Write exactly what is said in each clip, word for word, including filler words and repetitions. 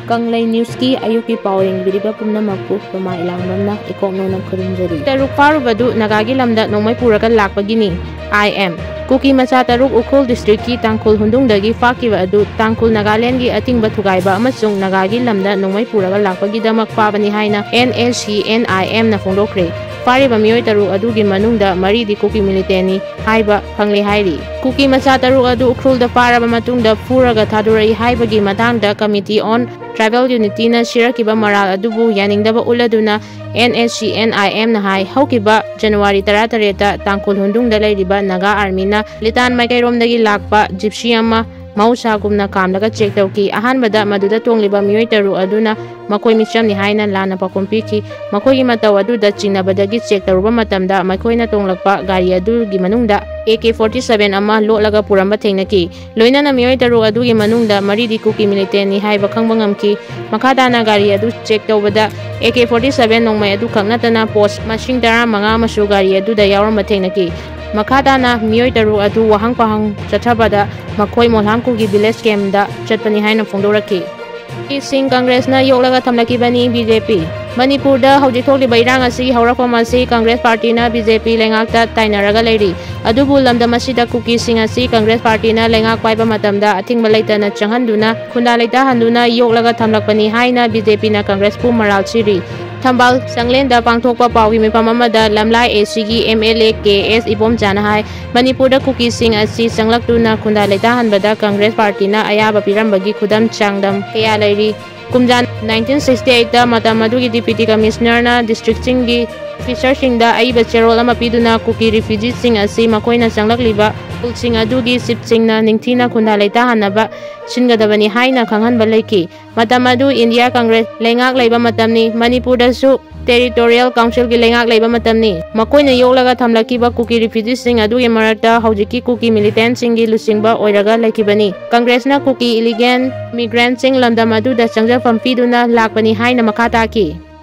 ꯀꯪꯂꯩ ꯅ꯭ꯌꯨꯁꯀꯤ ꯑꯌꯨꯛꯀꯤ ꯄꯥꯎ ꯌꯦꯡꯕꯤꯔꯤꯕ ꯄꯨꯝꯅꯃꯛꯄꯨ ꯄꯃꯥ ꯏꯂꯥꯡꯕꯝꯅ ꯏꯀꯣꯛ ꯅꯧꯅ ꯈꯨꯔꯨꯝꯖꯔꯤ꯫ ꯇꯔꯨꯛ ꯐꯥꯔꯨꯕꯗꯨ ꯅꯥꯒꯥꯒꯤ ꯂꯝꯗ ꯅꯣꯡꯃꯩ ꯄꯨꯔꯒ ꯂꯥꯛꯄꯒꯤꯅꯤ꯫ ꯑꯥꯏ ꯑꯦꯝ꯫ ꯀꯨꯀꯤ ꯃꯆꯥ ꯇꯔꯨꯛ ꯎꯈ꯭ꯔꯨꯜ ꯗꯤꯁꯇ꯭ꯔꯤꯛꯀꯤ ꯇꯥꯡꯈꯨꯜ ꯍꯨꯟꯗꯨꯡꯗꯒꯤ ꯐꯥꯈꯤꯕ ꯑꯗꯨ ꯇꯥꯡꯈꯨꯜ ꯅꯥꯒꯥꯂꯦꯟꯒꯤ ꯑꯊꯤꯡꯕ ꯊꯨꯒꯥꯏꯕ ꯑꯃꯁꯨꯡ ꯅꯥꯒꯥꯒꯤ ꯂꯝꯗ ꯅꯣꯡꯃꯩ ꯄꯨꯔꯒ ꯂꯥꯛꯄꯒꯤꯗꯃꯛ ꯐꯥꯕꯅꯤ ꯍꯥꯏꯅ ꯑꯦꯟ ꯑꯦꯁ ꯁꯤ ꯑꯦꯟ ꯑꯥꯏ ꯑꯦꯝꯅ ꯐꯣꯡꯗꯣꯛꯈ꯭ꯔꯦ꯫ ꯐꯥꯔꯤꯕ ꯃꯤꯑꯣꯏ ꯇꯔꯨꯛ ꯑꯗꯨꯒꯤ ꯃꯅꯨꯡꯗ ꯃꯔꯤꯗꯤ ꯀꯨꯀꯤ ꯃꯤꯂꯤꯇꯦꯟꯅꯤ ꯍꯥꯏꯕ ꯐꯪꯂꯦ ꯍꯥꯏꯔꯤ꯫ ꯀꯨꯀꯤ ꯃꯆꯥ ꯇꯔꯨꯛ ꯑꯗꯨ ꯎꯈ꯭ꯔꯨꯜꯗ ꯐꯥꯔꯕ ꯃꯇꯨꯡꯗ ꯐꯨꯔꯒ ꯊꯥꯗꯣꯔꯛꯏ ꯍꯥꯏꯕꯒꯤ ꯃꯇꯥꯡꯗ Committee on Tribal Unityꯅ ꯁꯤꯔꯛꯈꯤꯕ ꯃꯔꯥꯜ ꯑꯗꯨꯕꯨ ꯌꯥꯅꯤꯡꯗꯕ ꯎꯠꯂꯗꯨꯅ ꯑꯦꯟ ꯑꯦꯁ ꯁꯤ ꯑꯦꯟ ꯑꯥꯏ ꯑꯦꯝꯅ ꯍꯥꯏ, ꯍꯧꯈꯤꯕ ꯖꯅꯋꯥꯔꯤ ꯇꯔꯥꯇꯔꯦꯠꯇ ꯇꯥꯡꯈꯨꯜ ꯍꯨꯟꯗꯨꯡꯗ ꯂꯩꯔꯤꯕ ꯅꯥꯒꯥ ꯑꯥꯔꯃꯤꯅ ꯂꯤꯇꯥꯟ ꯃꯥꯏꯀꯩꯔꯣꯝꯗꯒꯤ ꯂꯥꯛꯄ ꯖꯤꯞꯁꯤ ꯑꯃ ꯃꯍꯧꯁꯥꯒꯨꯝꯅ ꯈꯥꯝꯂꯒ ꯆꯦꯛ ꯇꯧꯈꯤ꯫ ꯑꯍꯥꯟꯕꯗ ꯃꯗꯨꯗ ꯇꯣꯡꯂꯤꯕ ꯃꯤꯑꯣꯏ ꯇꯔꯨꯛ ꯑꯗꯨꯅ ꯃꯈꯣꯏ ꯃꯤꯆꯝꯅꯤ ꯍꯥꯏꯅ ꯂꯥꯟꯅ ꯄꯥꯎꯈꯨꯝ ꯄꯤꯈꯤ꯫ ꯃꯈꯣꯏꯒꯤ ꯃꯇꯧ ꯑꯗꯨꯗ ꯆꯤꯡꯅꯕꯗꯒꯤ ꯆꯦꯛ ꯇꯧꯔꯨꯕ ꯃꯇꯝꯗ ꯃꯈꯣꯏꯅ ꯇꯣꯡꯂꯛꯄ ꯒꯥꯔꯤ ꯑꯗꯨꯒꯤ ꯃꯅꯨꯡꯗ ꯑꯦ ꯀꯦ ꯐꯣꯔꯇꯤ ꯁꯚꯦꯟ ꯑꯃ ꯂꯣꯠꯂꯒ ꯄꯨꯔꯝꯕ ꯊꯦꯡꯅꯈꯤ꯫ ꯂꯣꯏꯅꯅ ꯃꯤꯑꯣꯏ ꯇꯔꯨꯛ ꯑꯗꯨꯒꯤ ꯃꯅꯨꯡꯗ ꯃꯔꯤꯗꯤ ꯀꯨꯀꯤ ꯃꯤꯂꯤꯇꯦꯟꯅꯤ ꯍꯥꯏꯕ ꯈꯪꯕ ꯉꯝꯈꯤ꯫ ꯃꯈꯥ ꯇꯥꯅ ꯒꯥꯔꯤ ꯑꯗꯨ ꯆꯦꯛ ꯇꯧꯕꯗ ꯑꯦ ꯀꯦ ꯐꯣꯔꯇꯤ ꯁꯚꯦꯟ ꯅꯣꯡꯃꯩ ꯑꯗꯨ ꯈꯛ ꯅꯠꯇꯅ ꯄꯣꯁ ꯃꯁꯤꯡ ꯇꯔꯥꯃꯉꯥ ꯑꯃꯁꯨ ꯒꯥꯔꯤ ꯑꯗꯨꯗ ꯌꯥꯎꯔꯝꯕ ꯊꯦꯡꯅꯈꯤ꯫ ꯃꯈꯥ ꯇꯥꯅ ꯃꯤꯑꯣꯏ ꯇꯔꯨꯛ ꯑꯗꯨ ꯋꯥꯍꯪ ꯄꯥꯍꯪ ꯆꯠꯊꯕꯗ ꯃꯈꯣꯏ ꯃꯣꯜꯍꯥꯝ ꯀꯨꯀꯤ ꯚꯤꯂꯦꯖ ꯀꯦꯝꯗ ꯆꯠꯄꯅꯤ ꯍꯥꯏꯅ ꯐꯣꯡꯗꯣꯔꯛꯈꯤ꯫ ꯀꯨꯀꯤꯁꯤꯡ ꯀꯪꯒ꯭ꯔꯦꯁꯅ ꯌꯣꯛꯂꯒ ꯊꯝꯂꯛꯈꯤꯕꯅꯤ ꯕꯤ ꯖꯦ ꯄꯤ꯫ ꯃꯅꯤꯄꯨꯔꯗ ꯍꯧꯖꯤꯛ ꯊꯣꯛꯂꯤꯕ ꯏꯔꯥꯡ ꯑꯁꯤꯒꯤ ꯍꯧꯔꯛꯐꯝ ꯑꯁꯤ ꯀꯪꯒ꯭ꯔꯦꯁ ꯄꯥꯔꯇꯤꯅ ꯕꯤ ꯖꯦ ꯄꯤ ꯂꯩꯉꯥꯛꯇ ꯇꯥꯏꯅꯔꯒ ꯂꯩꯔꯤ꯫ ꯑꯗꯨꯕꯨ ꯂꯝꯗꯝ ꯑꯁꯤꯗ ꯀꯨꯀꯤꯁꯤꯡ ꯑꯁꯤ ꯀꯪꯒ꯭ꯔꯦꯁ ꯄꯥꯔꯇꯤꯅ ꯂꯩꯉꯥꯛ ꯄꯥꯏꯕ ꯃꯇꯝꯗ ꯑꯊꯤꯡꯕ ꯂꯩꯇꯅ ꯆꯪꯍꯟꯗꯨꯅ, ꯈꯨꯟꯗꯥ ꯂꯩꯇꯥꯍꯟꯗꯨꯅ ꯌꯣꯛꯂꯒ ꯊꯝꯂꯛꯄꯅꯤ ꯍꯥꯏꯅ ꯕꯤ ꯖꯦ ꯄꯤꯅ ꯀꯪꯒ꯭ꯔꯦꯁꯄꯨ ꯃꯔꯥꯜ ꯁꯤꯔꯤ꯫ ꯊꯝꯕꯥꯜ ꯆꯥꯡꯂꯦꯟꯗ ꯄꯥꯡꯊꯣꯛꯄ ꯄꯥꯎꯒꯤ ꯃꯤꯐꯝ ꯑꯃꯗ ꯂꯝꯂꯥꯏ ꯑꯦ ꯁꯤꯒꯤ ꯑꯦꯝ ꯑꯦꯜ ꯑꯦ ꯀꯦ ꯑꯦꯁ ꯏꯕꯣꯝꯆꯥꯅ ꯍꯥꯏ, ꯃꯅꯤꯄꯨꯔꯗ ꯀꯨꯀꯤꯁꯤꯡ ꯑꯁꯤ ꯆꯪꯂꯛꯇꯨꯅ ꯈꯨꯟꯗꯥ ꯂꯩꯇꯥꯍꯟꯕꯗ ꯀꯪꯒ꯭ꯔꯦꯁ ꯄꯥꯔꯇꯤꯅ ꯑꯌꯥꯕ ꯄꯤꯔꯝꯕꯒꯤ ꯈꯨꯗꯝ ꯆꯥꯡꯗꯝ ꯀꯌꯥ ꯂꯩꯔꯤ꯫ ꯀꯨꯝꯖꯥ ꯅꯥꯏꯟꯇꯤꯟ ꯁꯤꯛꯁꯇꯤ ꯑꯩꯠꯇ ꯃꯇꯝ ꯑꯗꯨꯒꯤ ꯗꯤꯄ꯭ꯌꯨꯇꯤ ꯀꯃꯤꯁꯅꯔꯅ ꯗꯤꯁꯇ꯭ꯔꯤꯛꯁꯤꯡꯒꯤ ꯑꯣꯐꯤꯁꯔꯁꯤꯡꯗ ꯑꯏꯕ ꯆꯦꯔꯣꯜ ꯑꯃ ꯄꯤꯗꯨꯅ ꯀꯨꯀꯤ ꯔꯤꯐ꯭ꯌꯨꯖꯤꯁꯤꯡ ꯑꯁꯤ ꯃꯈꯣꯏꯅ ꯆꯪꯂꯛꯂꯤꯕ ꯈꯨꯜꯁꯤꯡ ꯑꯗꯨꯒꯤ ꯆꯤꯞꯁꯤꯡꯅ ꯅꯤꯡꯊꯤꯅ ꯈꯨꯟꯗꯥ ꯂꯩꯇꯥꯍꯟꯅꯕ ꯁꯤꯟꯒꯗꯕꯅꯤ ꯍꯥꯏꯅ ꯈꯪꯍꯟꯕ ꯂꯩꯈꯤ꯫ ꯃꯇꯝ ꯑꯗꯨ ꯏꯟꯗꯤꯌꯥ ꯀꯪꯒ꯭ꯔꯦꯁ ꯂꯩꯉꯥꯛ ꯂꯩꯕ ꯃꯇꯝꯅꯤ꯫ ꯃꯅꯤꯄꯨꯔꯗꯁꯨ ꯇꯦꯔꯤꯇꯣꯔꯤꯌꯦꯜ ꯀꯥꯎꯟꯁꯤꯜꯒꯤ ꯂꯩꯉꯥꯛ ꯂꯩꯕ ꯃꯇꯝꯅꯤ꯫ ꯃꯈꯣꯏꯅ ꯌꯣꯛꯂꯒ ꯊꯝꯂꯛꯈꯤꯕ ꯀꯨꯀꯤ ꯔꯤꯐ꯭ꯌꯨꯖꯤꯁꯤꯡ ꯑꯗꯨꯒꯤ ꯃꯔꯛꯇ ꯍꯧꯖꯤꯛꯀꯤ ꯀꯨꯀꯤ ꯃꯤꯂꯤꯇꯦꯟꯁꯤꯡꯒꯤ ꯂꯨꯆꯤꯡꯕ ꯑꯣꯏꯔꯒ ꯂꯩꯈꯤꯕꯅꯤ꯫ ꯀꯪꯒ꯭ꯔꯦꯁꯅ ꯀꯨꯀꯤ ꯏꯂꯤꯒꯦꯜ ꯏꯃꯤꯒ꯭ꯔꯦꯟꯁꯤꯡ ꯂꯝꯗꯝ ꯑꯗꯨꯗ ꯆꯪꯖꯐꯝ ꯄꯤꯗꯨꯅ ꯂꯥꯛꯄꯅꯤ ꯍꯥꯏꯅ ꯃꯈꯥ ꯇꯥꯈꯤ꯫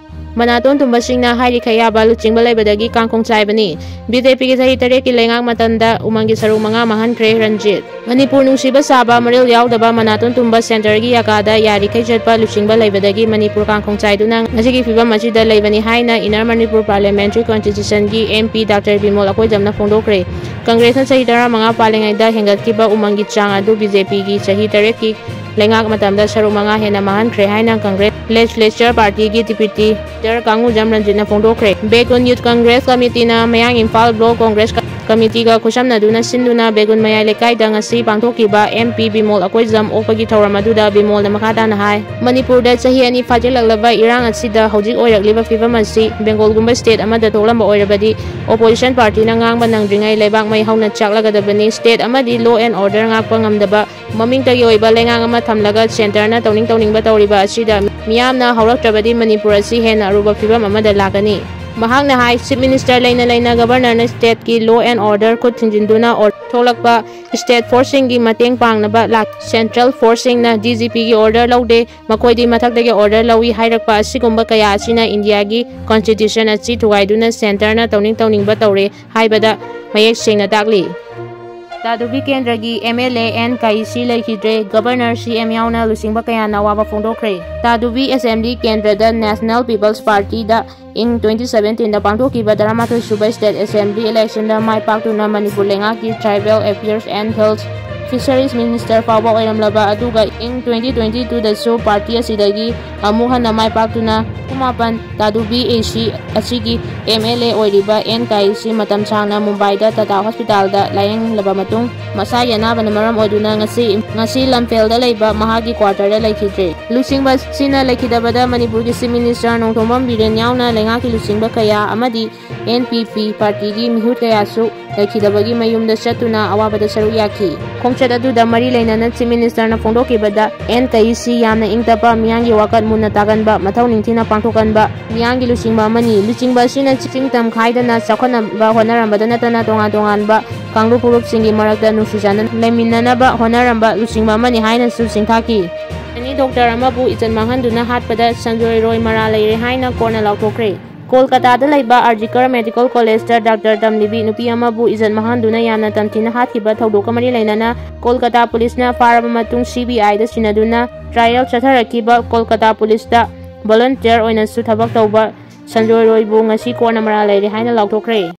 ꯃꯅꯥꯇꯣꯟ ꯇꯨꯝꯕꯁꯤꯡꯅ ꯍꯥꯏꯔꯤꯈꯩ ꯌꯥꯕ ꯂꯨꯆꯤꯡꯕ ꯂꯩꯕꯗꯒꯤ ꯀꯥꯡꯈꯣꯡ ꯆꯥꯏꯕꯅꯤ꯫ ꯕꯤ ꯖꯦ ꯄꯤꯒꯤ ꯆꯍꯤ ꯇꯔꯦꯠꯀꯤ ꯂꯩꯉꯥꯛ ꯃꯇꯝꯗ ꯎꯃꯪꯒꯤ ꯁꯔꯨꯛ ꯃꯉꯥ ꯃꯥꯡꯍꯟꯈ꯭ꯔꯦ ꯔꯟꯖꯤꯠ꯫ ꯃꯅꯤꯄꯨꯔ ꯅꯨꯡꯁꯤꯕ ꯁꯥꯕ ꯃꯔꯤꯜ ꯌꯥꯎꯗꯕ ꯃꯅꯥꯇꯣꯟ ꯇꯨꯝꯕ ꯁꯦꯟꯇꯔꯒꯤ ꯌꯥꯀꯥꯗ ꯌꯥꯔꯤꯈꯩ ꯆꯠꯄ ꯂꯨꯆꯤꯡꯕ ꯂꯩꯕꯗꯒꯤ ꯃꯅꯤꯄꯨꯔ ꯀꯥꯡꯈꯣꯡ ꯆꯥꯏꯗꯨꯅ ꯉꯁꯤꯒꯤ ꯐꯤꯕꯝ ꯑꯁꯤꯗ ꯂꯩꯕꯅꯤ ꯍꯥꯏꯅ ꯏꯟꯅꯔ ꯃꯅꯤꯄꯨꯔ ꯄꯥꯔꯂꯤꯌꯥꯃꯦꯟꯇꯔꯤ ꯀꯣꯟꯁꯇꯤꯇ꯭ꯌꯨꯁꯟꯒꯤ ꯑꯦꯝ ꯄꯤ ꯗꯥꯛꯇꯔ ꯕꯤꯃꯣꯜ ꯑꯀꯣꯏꯖꯝꯅ ꯐꯣꯡꯗꯣꯛꯈ꯭ꯔꯦ꯫ ꯀꯪꯒ꯭ꯔꯦꯁꯅ ꯆꯍꯤ ꯇꯔꯥꯃꯉꯥ ꯄꯥꯜꯂꯤꯉꯩꯗ ꯍꯦꯟꯒꯠꯈꯤꯕ ꯎꯃꯪꯒꯤ ꯆꯥꯡ ꯑꯗꯨ ꯕꯤ ꯖꯦ ꯄꯤꯒꯤ ꯆꯍꯤ ꯇꯔꯦꯠꯀꯤ ꯂꯩꯉꯥꯛ ꯃꯇꯝꯗ ꯁꯔꯨꯛ ꯃꯉꯥ ꯍꯦꯟꯅ ꯃꯥꯡꯍꯟꯈ꯭ꯔꯦ ꯍꯥꯏꯅ ꯀꯪꯒ꯭ꯔꯦꯁ ꯂꯦꯖꯤꯁꯂꯦꯆꯔ ꯄꯥꯔꯇꯤꯒꯤ ꯗꯤꯄ꯭ꯌꯨꯇꯤ ꯂꯤꯗꯔ ꯀꯥꯡꯉꯨꯖꯝ ꯔꯟꯖꯤꯠꯅ ꯐꯣꯡꯗꯣꯛꯈ꯭ꯔꯦ꯫ ꯕꯦꯒꯨꯟ ꯌꯨꯠ ꯀꯪꯒ꯭ꯔꯦꯁ ꯀꯃꯤꯇꯤꯅ ꯃꯌꯥꯡ ꯏꯝꯐꯥꯜ ꯕ꯭ꯂꯣꯛ ꯀꯪꯒ꯭ꯔꯦꯁ ꯀꯃꯤꯇꯤꯒ ꯈꯨꯠꯁꯝꯅꯗꯨꯅ ꯁꯤꯟꯗꯨꯅ ꯕꯦꯒꯨꯟ ꯃꯌꯥꯏ ꯂꯩꯀꯥꯏꯗ ꯉꯁꯤ ꯄꯥꯡꯊꯣꯛꯈꯤꯕ ꯑꯦꯝ ꯄꯤ ꯕꯤꯃꯣꯜ ꯑꯀꯣꯏꯖꯝ ꯑꯣꯛꯄꯒꯤ ꯊꯧꯔꯝ ꯑꯗꯨꯗ ꯕꯤꯃꯣꯜꯅ ꯃꯈꯥ ꯇꯥꯅ ꯍꯥꯏ, ꯃꯅꯤꯄꯨꯔꯗ ꯆꯍꯤ ꯑꯅꯤ ꯐꯥꯖꯤꯜꯂꯛꯂꯕ ꯏꯔꯥꯡ ꯑꯁꯤꯗ ꯍꯧꯖꯤꯛ ꯑꯣꯏꯔꯛꯂꯤꯕ ꯐꯤꯕꯝ ꯑꯁꯤ ꯕꯦꯡꯒꯣꯜꯒꯨꯝꯕ ꯁ꯭ꯇꯦꯠ ꯑꯃꯗ ꯊꯣꯛꯂꯝꯕ ꯑꯣꯏꯔꯕꯗꯤ ꯑꯣꯄꯣꯖꯤꯁꯟ ꯄꯥꯔꯇꯤꯅ ꯉꯥꯡꯕ ꯅꯪꯗ꯭ꯔꯤꯉꯩ ꯂꯩꯕꯥꯛ ꯃꯩ ꯍꯧꯅ ꯆꯥꯛꯂꯒꯗꯕꯅꯤ꯫ ꯁ꯭ꯇꯦꯠ ꯑꯃꯗꯤ ꯂꯣ ꯑꯦꯟ ꯑꯣꯔꯗꯔ ꯉꯥꯛꯄ ꯉꯝꯗꯕ ꯃꯃꯤꯡꯇꯒꯤ ꯑꯣꯏꯕ ꯂꯩꯉꯥꯛ ꯑꯃ ꯊꯝꯂꯒ ꯁꯦꯟꯇꯔꯅ ꯇꯧꯅꯤꯡ ꯇꯧꯅꯤꯡꯕ ꯇꯧꯔꯤꯕ ꯑꯁꯤꯗ ꯃꯤꯌꯥꯝꯅ ꯍꯧꯔꯛꯇ꯭ꯔꯕꯗꯤ ꯃꯅꯤꯄꯨꯔ ꯑꯁꯤ ꯍꯦꯟꯅ ꯑꯔꯨꯕ ꯐꯤꯕꯝ ꯑꯃꯗ ꯂꯥꯛꯀꯅꯤ꯫ ꯃꯍꯥꯛꯅ ꯍꯥꯏ, ꯆꯤꯐ ꯃꯤꯅꯤꯁꯇꯔ ꯂꯩꯅ ꯂꯩꯅ ꯒꯕꯔꯅꯔꯅ ꯁ꯭ꯇꯦꯠꯀꯤ ꯂꯣ ꯑꯦꯟ ꯑꯣꯔꯗꯔ ꯈꯨꯠ ꯊꯤꯡꯖꯤꯟꯗꯨꯅ ꯑꯣꯔ-, ꯊꯣꯛꯂꯛꯄ ꯁ꯭ꯇꯦꯠ ꯐꯣꯔꯁꯁꯤꯡꯒꯤ ꯃꯇꯦꯡ ꯄꯥꯡꯅꯕ ꯂꯥꯛ-, ꯁꯦꯟꯇ꯭ꯔꯦꯜ ꯐꯣꯔꯁꯁꯤꯡꯅ ꯗꯤ ꯖꯤ ꯄꯤꯒꯤ ꯑꯣꯔꯗꯔ ꯂꯧꯗꯦ, ꯃꯈꯣꯏꯗꯤ ꯃꯊꯛꯇꯒꯤ ꯑꯣꯔꯗꯔ ꯂꯧꯏ ꯍꯥꯏꯔꯛꯄ ꯑꯁꯤꯒꯨꯝꯕ ꯀꯌꯥ ꯑꯁꯤꯅ ꯏꯟꯗꯤꯌꯥꯒꯤ ꯀꯣꯟꯁꯇꯤꯇ꯭ꯌꯨꯁꯟ ꯑꯁꯤ ꯊꯨꯒꯥꯏꯗꯨꯅ ꯁꯦꯟꯇꯔꯅ ꯇꯧꯅꯤꯡ ꯇꯧꯅꯤꯡꯕ ꯇꯧꯔꯦ ꯍꯥꯏꯕꯗ ꯃꯌꯦꯛ ꯁꯦꯡꯅ ꯇꯥꯛꯂꯤ꯫ ꯇꯥꯗꯨꯕꯤ ꯀꯦꯟꯗ꯭ꯔꯒꯤ M L A N Kaisii ꯂꯩꯈꯤꯗ꯭ꯔꯦ꯫ ꯒꯕꯔꯅꯔ ꯁꯤ ꯑꯦꯝ ꯌꯥꯎꯅ ꯂꯨꯆꯤꯡꯕ ꯀꯌꯥꯅ ꯑꯋꯥꯕ ꯐꯣꯡꯗꯣꯛꯈ꯭ꯔꯦ꯫ ꯇꯥꯗꯨꯕꯤ ꯑꯦꯁꯦꯝꯕ꯭ꯂꯤ ꯀꯦꯟꯗ꯭ꯔꯗ ꯅꯦꯁꯅꯦꯜ ꯄꯤꯄꯜꯁ ꯄꯥꯔꯇꯤꯗ ꯏꯪ ꯇ꯭ꯋꯦꯟꯇꯤ ꯁꯕꯦꯟꯇꯤꯟꯗ ꯄꯥꯡꯊꯣꯛꯈꯤꯕ ꯇꯔꯥꯃꯥꯊꯣꯏ ꯁꯨꯕ ꯁ꯭ꯇꯦꯠ ꯑꯦꯁꯦꯝꯕ꯭ꯂꯤ ꯏꯂꯦꯛꯁꯟꯗ ꯃꯥꯏ ꯄꯥꯛꯇꯨꯅ ꯃꯅꯤꯄꯨꯔ ꯂꯩꯉꯥꯛꯀꯤ tribal affairs and hills fisheries minister ꯐꯥꯎꯕ ꯑꯣꯏꯔꯝꯂꯕ ꯑꯗꯨꯒ ꯏꯪ ꯇ꯭ꯋꯦꯟꯇꯤ ꯇ꯭ꯋꯦꯟꯇꯤ ꯇꯨꯗꯁꯨ ꯄꯥꯔꯇꯤ ꯑꯁꯤꯗꯒꯤ ꯑꯃꯨꯛ ꯍꯟꯅ ꯃꯥꯏ ꯄꯥꯛꯇꯨꯅ ꯀꯨꯟꯃꯥꯄꯟ ꯇꯥꯗꯨꯕꯤ ꯑꯦꯁꯤ ꯑꯁꯤꯒꯤ ꯑꯦꯝ ꯑꯦꯜ ꯑꯦ ꯑꯣꯏꯔꯤꯕ ꯑꯦꯟ ꯀꯥꯏꯁꯤ ꯃꯇꯝ ꯁꯥꯡꯅ ꯃꯨꯝꯕꯥꯏꯗ ꯇꯥꯇꯥ ꯍꯣꯁꯄꯤꯇꯥꯜꯗ ꯂꯥꯌꯦꯡꯂꯕ ꯃꯇꯨꯡ ꯃꯁꯥꯒꯤ ꯑꯅꯥꯕꯅ ꯃꯔꯝ ꯑꯣꯏꯗꯨꯅ ꯉꯁꯤ, ꯉꯁꯤ ꯂꯝꯐꯦꯜꯗ ꯂꯩꯕ ꯃꯍꯥꯛꯀꯤ ꯀ꯭ꯋꯥꯇꯔꯗ ꯂꯩꯈꯤꯗ꯭ꯔꯦ꯫ ꯂꯨꯆꯤꯡꯕ ꯑꯁꯤꯅ ꯂꯩꯈꯤꯗꯕꯗ ꯃꯅꯤꯄꯨꯔꯒꯤ ꯆꯤꯐ ꯃꯤꯅꯤꯁꯇꯔ ꯅꯣꯡꯊꯣꯝꯕꯝ ꯕꯤꯔꯦꯟ ꯌꯥꯎꯅ ꯂꯩꯉꯥꯛꯀꯤ ꯂꯨꯆꯤꯡꯕ ꯀꯌꯥ ꯑꯃꯗꯤ ꯑꯦꯟ ꯄꯤ ꯄꯤ ꯄꯥꯔꯇꯤꯒꯤ ꯃꯤꯍꯨꯠ ꯀꯌꯥꯁꯨ ꯂꯩꯈꯤꯗꯕꯒꯤ ꯃꯌꯨꯝꯗ ꯆꯠꯇꯨꯅ ꯑꯋꯥꯕꯗ ꯁꯔꯨꯛ ꯌꯥꯈꯤ꯫ ꯈꯣꯡꯆꯠ ꯑꯗꯨꯗ ꯃꯔꯤ ꯂꯩꯅꯅ ꯆꯤꯐ ꯃꯤꯅꯤꯁꯇꯔꯅ ꯐꯣꯡꯗꯣꯛꯈꯤꯕꯗ ꯑꯦꯟ ꯀꯩꯁꯤ ꯌꯥꯝꯅ ꯏꯪ ꯇꯞꯄ, ꯃꯤꯌꯥꯝꯒꯤ ꯋꯥꯀꯠ ꯃꯨꯟꯅ ꯇꯥꯒꯟꯕ, ꯃꯊꯧ ꯅꯤꯡꯊꯤꯅ ꯄꯥꯡꯊꯣꯛꯀꯟꯕ ꯃꯤꯌꯥꯝꯒꯤ ꯂꯨꯆꯤꯡꯕ ꯑꯃꯅꯤ꯫ ꯂꯨꯆꯤꯡꯕ ꯑꯁꯤꯅ ꯆꯤꯡ ꯇꯝ ꯈꯥꯏꯗꯅ ꯆꯥꯎꯈꯠꯅꯕ ꯍꯣꯠꯅꯔꯝꯕꯗ ꯅꯠꯇꯅ ꯇꯣꯉꯥꯟ ꯇꯣꯉꯥꯟꯕ ꯀꯥꯡꯂꯨꯞ ꯐꯨꯔꯨꯞꯁꯤꯡꯒꯤ ꯃꯔꯛꯇ ꯅꯨꯡꯁꯤ ꯆꯥꯟꯅꯅ ꯂꯩꯃꯤꯟꯅꯅꯕ ꯍꯣꯠꯅꯔꯝꯕ ꯂꯨꯆꯤꯡꯕ ꯑꯃꯅꯤ ꯍꯥꯏꯅꯁꯨ ꯁꯤꯡꯊꯥꯈꯤ꯫ ꯑꯅꯤ ꯗꯣꯛꯇꯔ ꯑꯃꯕꯨ ꯏꯖꯠ ꯃꯥꯡꯍꯟꯗꯨꯅ ꯍꯥꯠꯄꯗ ꯁꯟꯖꯣꯏ ꯔꯣꯏ ꯃꯔꯥꯜ ꯂꯩꯔꯦ ꯍꯥꯏꯅ ꯀꯣꯔꯠꯅ ꯂꯥꯎꯊꯣꯛꯈ꯭ꯔꯦ꯫ ꯀꯣꯜꯀꯇꯥꯗ ꯂꯩꯕ ꯑꯥꯔꯖꯤꯀꯔ ꯃꯦꯗꯤꯀꯦꯜ ꯀꯣꯂꯦꯖꯇ ꯗꯥꯛꯇꯔ ꯇꯝꯂꯤꯕꯤ ꯅꯨꯄꯤ ꯑꯃꯕꯨ ꯏꯖꯠ ꯃꯥꯡꯍꯟꯗꯨꯅ ꯌꯥꯝꯅ ꯇꯝꯊꯤꯅ ꯍꯥꯠꯈꯤꯕ ꯊꯧꯗꯣꯛꯀ ꯃꯔꯤ ꯂꯩꯅꯅ ꯀꯣꯜꯀꯇꯥ ꯄꯨꯂꯤꯁꯅ ꯐꯥꯔꯕ ꯃꯇꯨꯡ ꯁꯤ ꯕꯤ ꯑꯥꯏꯗ ꯁꯤꯟꯅꯗꯨꯅ ꯇ꯭ꯔꯥꯏꯌꯦꯜ ꯆꯠꯊꯔꯛꯈꯤꯕ ꯀꯣꯜꯀꯇꯥ ꯄꯨꯂꯤꯁꯇ ꯚꯣꯂꯨꯟꯇꯤꯌꯔ ꯑꯣꯏꯅꯁꯨ ꯊꯕꯛ ꯇꯧꯕ ꯁꯟꯖꯣꯏ ꯔꯣꯏꯕꯨ ꯉꯁꯤ ꯀꯣꯔꯠꯅ ꯃꯔꯥꯜ ꯂꯩꯔꯦ ꯍꯥꯏꯅ ꯂꯥꯎꯊꯣꯛꯈ꯭ꯔꯦ꯫